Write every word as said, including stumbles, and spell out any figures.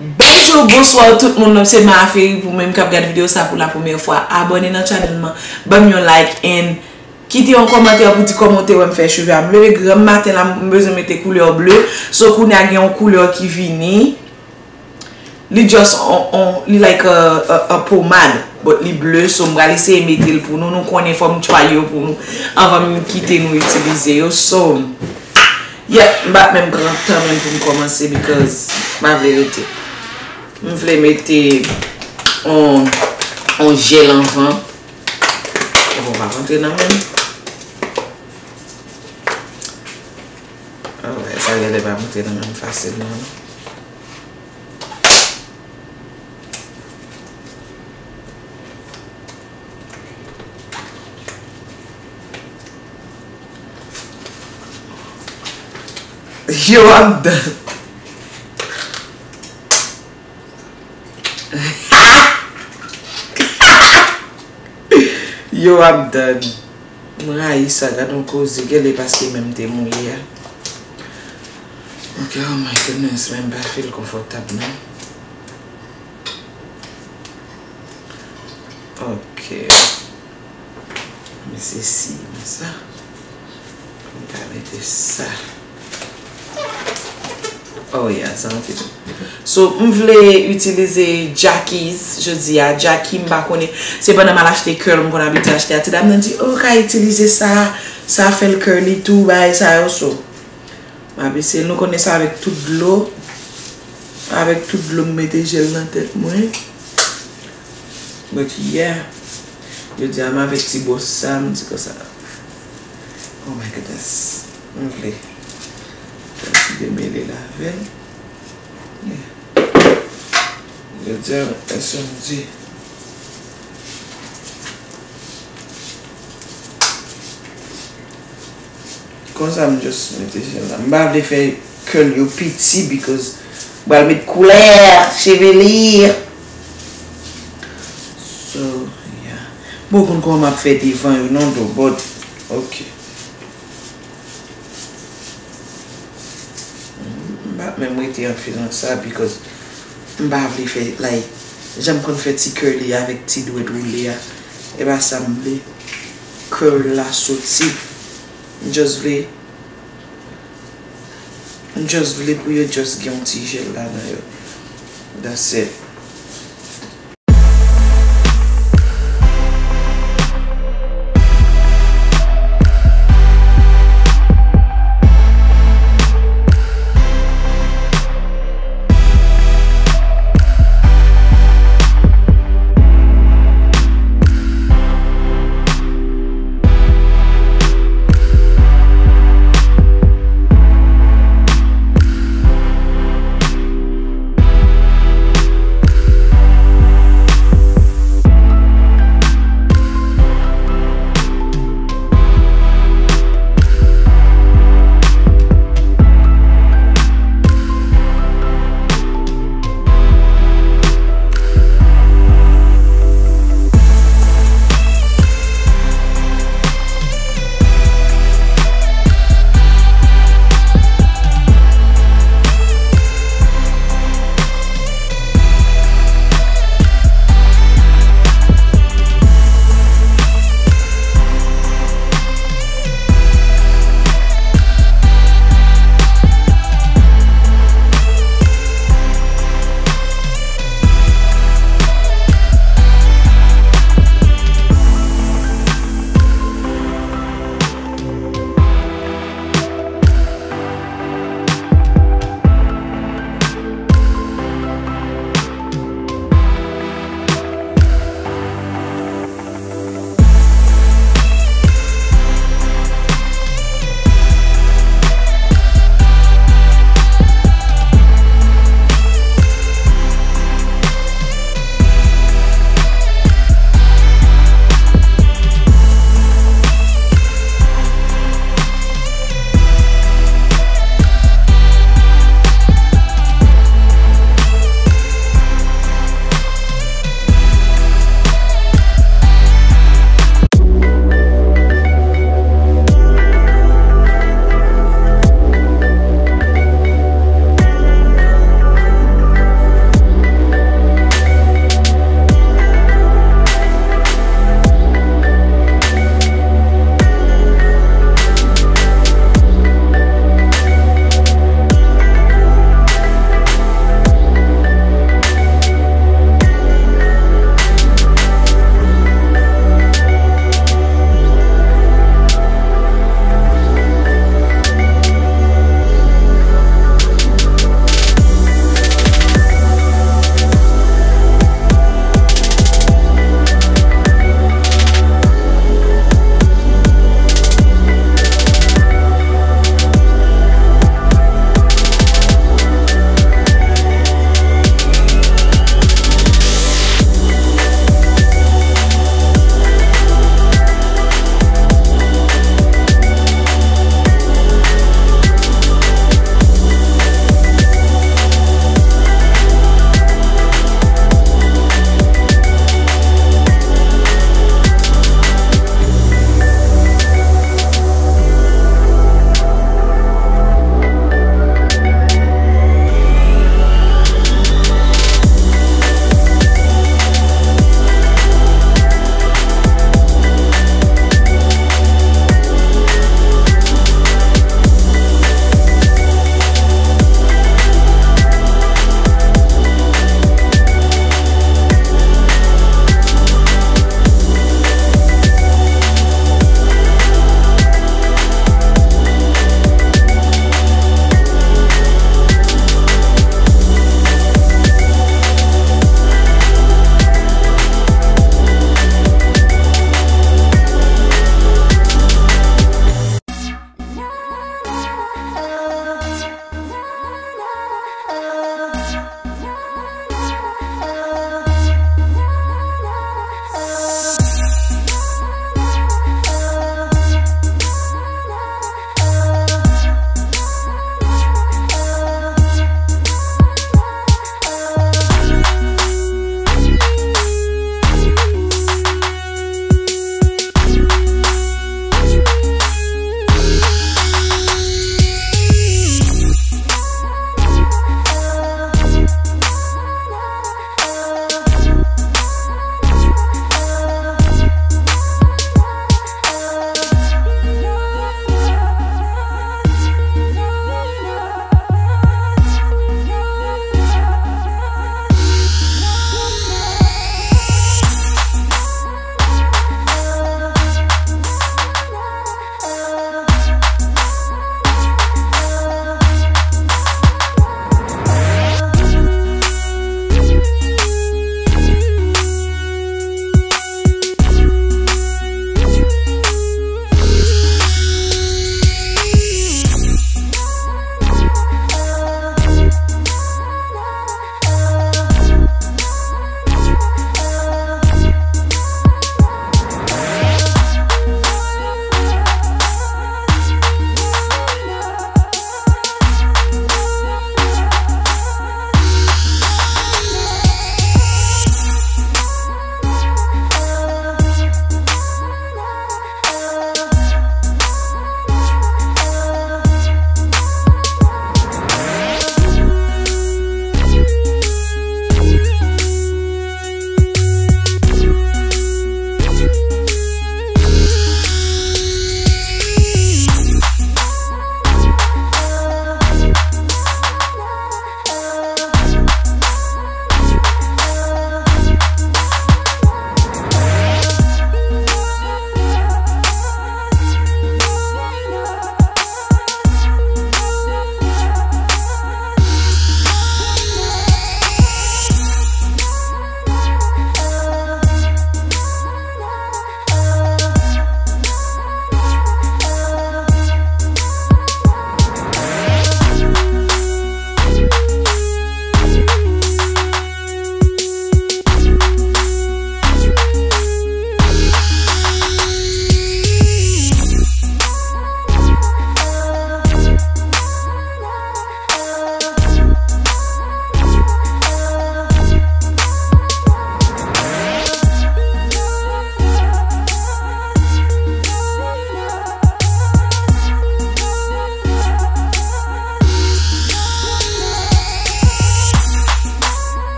Bonjou, bonswa tout moun, non se Maferi pou menm k ap gad videyo sa pou la premyè fwa. Abòne nan channel mwen, ban m yon like and kite yon kòmantè pou di kòman w te wè m fè cheve a. M leve granm maten la, m bezwen mete koulè ble. So kounye a gen yon koulè ki vini. Li just on, on, li like a, a, a pomad, but li ble, so m pral eseye mete l pou nou. Nou konnen fò m try yo pou nou anvan m kite nou itilize yo. So, yeah, m pa t menm pran tan menm pou m kòmanse because m pa vle rete. M vle mete on, on jèl anvan. Bon, pa rantre nan men m. Alright, sa genlè pa rantre nan men m fasilman, non. Yo, I'm done. Yo, I'm done. M rayi sa, gad on koze, genlè paske menm te mouye a. Ok, oh my goodness, men m pa feel konfòtab non. Ok. Men se si, men sa. M ka mete sa. Oh yeah, sa mete tou. So, m vle itilize Jackies jodi a. Jackie, m pa konnen. Se pandan m al achte curl, m konn abitye achte a. Ti dam nan di, oh, ou ka itilize sa. Sa fè l curly tou, bagay sa yo. So, m ap eseye l. Nou konnen sa avèk tout dlo. Avèk tout dlo, m mete jèl nan tèt mwen. But yeah. Jodi a, m avèk ti bòs sa, m di konsa. Oh my goodness. M vle fè yon ti demele l avè l. Yeah. Jodi a, S M D. Konsa m just mete jèl la. M pa vle fè curl yo piti because m pral met koulè cheve li. So, yeah. Bon, konn kòman m ap fè devan yo non, though, but, ok. M pa menm rete anfil nan sa because m pa vle fè, like, jan m konn fè ti curly avèk ti dwèt woule a. E pa sa m vle. Curl la soti. M just vle, m just vle pou yo just gen yon ti jèl ladan yo. That's it.